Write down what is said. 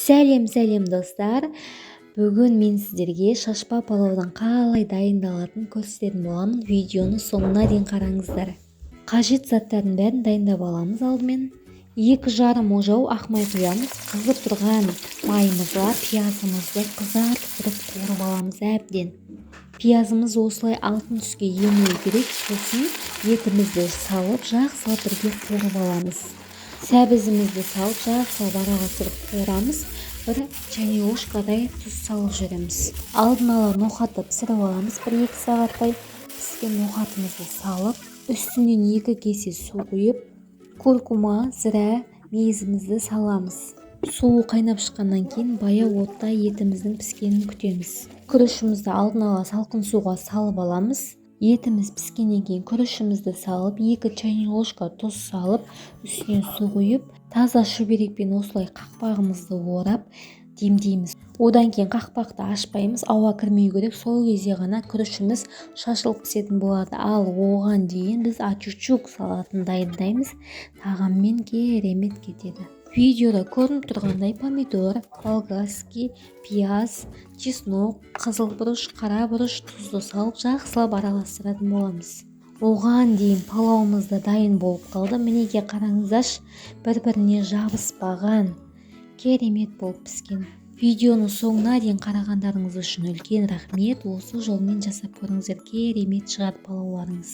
Сәлем, сәлем, достар! Бүгін мен сіздерге шашпа палаудың қалай дайындалатынын көрсететін боламын. Видеоны соңына дейін қараңыздар. Қажет заттардың бәрін дайындап аламыз. Алдымен 2,5 ожау ақ май құямыз. Қызып тұрған майымызға пиязымызды қызартып тұрып қуырып аламыз әбден. Пиязымыз осылай алтын түске енуі керек. Сосын етімізді салып, жақсылап бірге қуырып аламыз. Сәбізімізді салып, жақсылап араластырып қуырамыз. Бір чайный ложкадай тұз салып жібереміз. Алдын ала ноқатты пісіріп аламыз 1-2 сағаттай. Піскен ноқатымызды салып, үстінен 2 кесе су құйып, куркума, зіра, мейізімізді саламыз. Суы қайнап шыққаннан кейін баяу отта етіміздің піскенін күтеміз. Күрішімізді алдын ала салқын суға салып аламыз. Етіміз піскеннен кейін күрішімізді салып, 2 чайный ложка тұз салып, үстінен су құйып, таза шүберекпен осылай қақпағымызды орап демдейміз. Одан кейін қақпақты ашпаймыз, ауа кірмеу керек. Сол кезде ғана күрішіміз шашылып пісетін болады. Ал оған дейін біз ачучук салатын дайындаймыз. Тағаммен керемет кетеді. Видеода көрініп тұрғандай, помидор болгарский, пияз, чеснок, қызыл бұрыш, қара бұрыш, тұзды салып, жақсылап араластыратын боламыз. Оған дейін палауымыз да дайын болып қалды. Мінекей, қараңыздаршы, бір біріне жабыспаған, керемет болып піскен. Видеоны соңына дейін қарағандарыңыз үшін үлкен рахмет. Осы жолмен жасап көріңіздер, керемет шығады палауларыңыз.